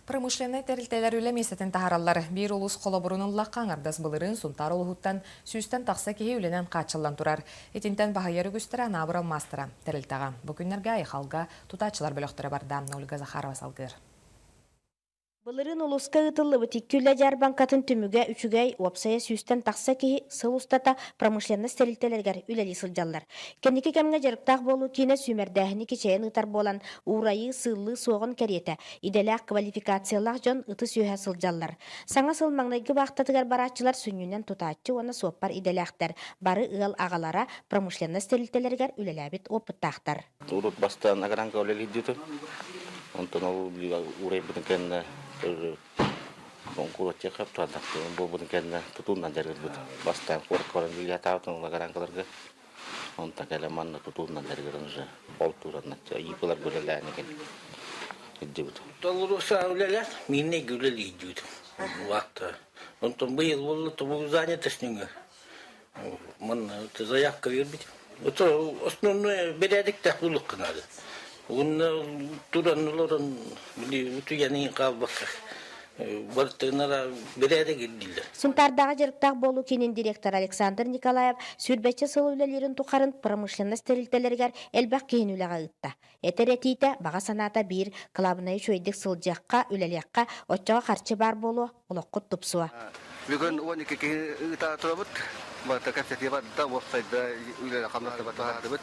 Промышленнай тэрилтэлэр үлэ миэстэтин таһаараллар. Биир улуус холобурун ыллахха, аҥардас былырыын Сунтаар улууһуттан сүүстэн тахса киһи үлэнэн хааччыллан турар. Итинтэн баһыйар үгүстэрэ Анаабыр алмаастара тэрилтэҕэ. Бу күннэргэ Айхалга тутааччылар бөлөхтөрө барда. Ольга Захарова салгыыр. Былырыын улууска ыытыллыбыт икки үлэ дьаарбаҥкатын түмүгэ үчүгэй, уопсайа сүүстэн тахса киһи сыл устата промышленность тэрилтэлэригэр үлэлии сылдьаллар. Кэнники кэмҥэ дьарыктаах буолуу киинэ сүүмэрдээһини кичэйэн ыытар буолан, уурайыы, сыыллыы суоҕун кэриэтэ, идэлээх квалификациялаах дьон ытыс үөһэ сылдьаллар. Саҥа сыл маҥнайгы баахтатыгар барааччылар сүнньүнэн тутааччы уонна суоппар идэлээхтэр, бары ыал аҕалара промышленность тэрилтэлэригэр үлэлээбит уопуттаахтар. Урут бастаан огранка үлэлиирдиитим. Онтон ол уурайбытын кэннэ куораттыахха буолбутун кэннэ тутуунан дьарыгырбыт. Бастаан куоракка баран үлэлээтаабытым ол огранкаларга. Онтон кэлэн манна тутуунан дьарыгыран уже ол туранна иипыларга үлэлээн экен илдьибит. Толору үлэлээн, мииннэйгэ үлэлиирдиитим. Вахта. Онтон быйыл буолла тобугу занятость нөҥүө Манна заявка биэрбит. Это основное бэрээдэктээх буолуохха наада. Уонна туран олорон били утуйан хаалбакка бартыгынара бэрээдэк ирдииллэр. Сунтаардааҕы дьарыктаах буолуу киинин директора Александр Николаев сүүрбэччэ сыл үлэлиирин тухарын промышленность тэрилтэлэригэр элбэх киһини үлэҕэ ыытта. Этэр этиитэ, баҕа санаата биир, кылаабынайы үчүгэйдик сылдьыахха, үлэлиэххэ, оччоҕо харчы баар буолуо, олоххут тупсуо. Бүгүн 12 киһи ыыта турабыт. Барыта кэпсэтии барда, уопсайда үлэ хамнас батыһаатыбыт.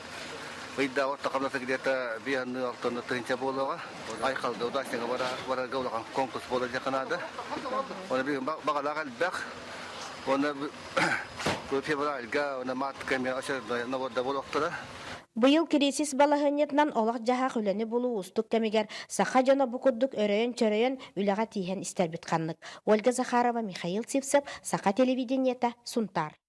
Ыйда орто хамнаса где-то биир алтан тыһыынча буолуоҕа. Айхалга удачныга барарга улахан конкурс буолар диэххэ наада. Оны бүгүн баҕалаах элбэх. Оны февральга, оны мартка эмиэ очередной наборда буолуохтара. Быйыл кириисис балаһыанньатынан олох-дьаһах үлэни булуу уустук кэмигэр саха дьоно бу курдук өрөйөн-чөрөйөн үлэҕэ тииһэн истэрбит ханнык. Ольга Захарова, Михаил Сивцев, Саха телевидениета, Сунтаар.